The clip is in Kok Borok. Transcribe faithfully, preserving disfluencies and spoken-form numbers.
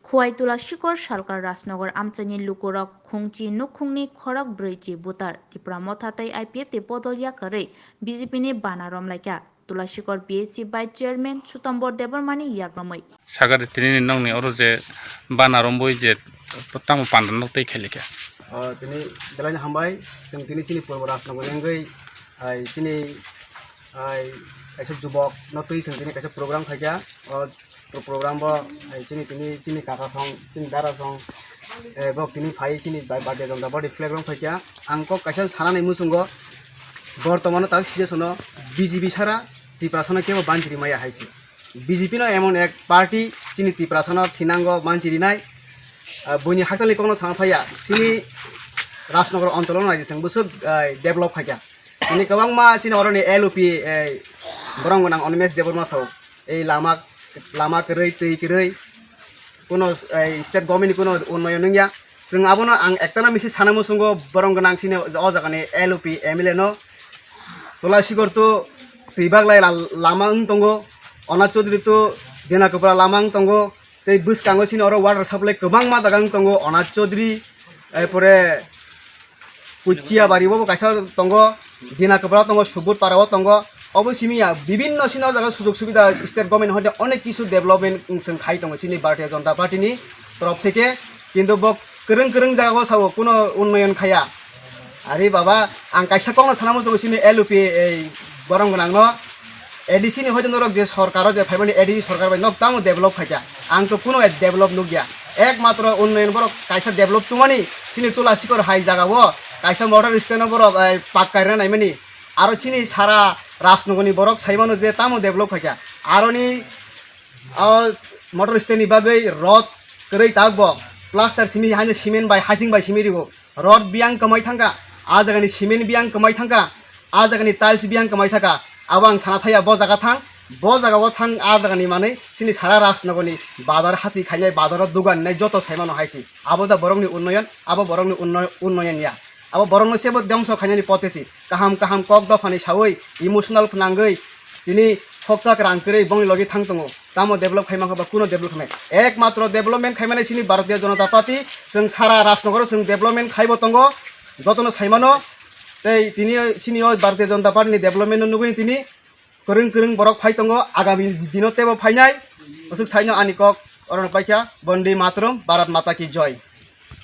Khowai Tulashikor Salkar Rajnagar amchaini lukurok khungchi nukhungni khorok brwichi butar Tipra Motha tei I P F T bodol yakarwi B J P ni bana romlaikha. Tulashikor B S C Vice Chairman Sutombor Debbarmani yakromwi. Sagari tini nongni oro je bana romboi je tamo panda nok tei khailika. O, tini belai hambai, chwng tini chini purbo Rajnagar wngwi, ai chini, ai kaisa jubok no twi chwng tini kaisa program khaikha. O pro-, program bo, ai chini tini chini kaka song, chini dara song, eh, bok tini phai chini bai Bharatiya Janata Party flag rong phaikha. Ang kok kaisa sana nai muchungo, bortomano tak situation o B J P sara Tiprasano kebo banchiri maya hai se. B J P no emon ek party chini Tiprasano thinango banchirinai, ah, buini hakchalni kokno sana phaiya, chini Rajnagar oncholo nai se bwswk, eh, develop khaikha. Tini kwbangma chini oroni L O P, eh, borong gwnang Animesh Debbarma sao. Ei lama, lama kwrwi, twi kwrwi, kuno, ei, state government ni kuno unnoyon wngya. Chwng abono ang ektana misi sana muchungo borong gwnang chini o jagani L O P M L A no. Tulashikor to twi baglai la-, lama wng tongo. Onat Chaudhary to Dena Kapra lama wng tongo. Tei bwskango chini oro water supply kwbangma jaga wng tongo. Onat Chaudhary, eh, pore Kuchia bari bo kaisa tongo, Dina Kapra tongo, Subud Para o tongo. Obo simi ya bibinno sino jaga sujog subida state government hoite onek kisu development chwng khai tongo chini Bharatiya Janata Party ni torof theke, kintu bo kwrwng kwrwng jaga o sao kuno unnoyon khaya. Ari baba, ang kaisa kokno sana muchungo chini L O P ei borong gwnang no, A D C ni hoite norok je sorkar o je phaimani A D C sorkar bai nok tamo develop khaikha, ang to kuno develop nukya. Ekmatro unnoyon borok kaisa develop tongmani chini Tulashikor hai jaga o kaisa motor stand o borok, eh, pakka rina naimani. Aro chini sara Rajnagar ni borok saimano je tamo develop khaikha. Aroni o motor stand ni bagwi rod kwrwi tak bo plaster simi haino cement bai hasing bai simi ribo. Rod biyang kwmai thangkha, a jagani cement biyang kwmai thangkha, a jagani tiles biyang kwmai thangkha. Abo ang sana thaya bo jaga thang, bo jaga o thang a jagani manwi chini sara Rajnagar ni bazar hati khainai bazar o dugan nai joto saimano hai se. Abo da borokni unnoyon, abo borokni unno-, unnoyon ya. Abo borokno sebo dongso khainani pote se. Kaham kaham kok dophani sawi emotional phnangwi tini khoksa kwrang kwrwi bongni logi thang tongo. Tamo develop khai mankha ba kuno develop khaimai. Ekmatro development khaimani chini Bharatiya Janata Party, chwng sara Rajnagar o chwng development khaibo tongo, jotono saimano. Tei tini chini o Bharatiya Janata Party ni development no nugwi tini kwrwng kwrwng borok phai tongo, agami dino tebo phainai. Aswk saino ani kok orono paikha, Bonde Mataram, Bharat Mata Ki Joy.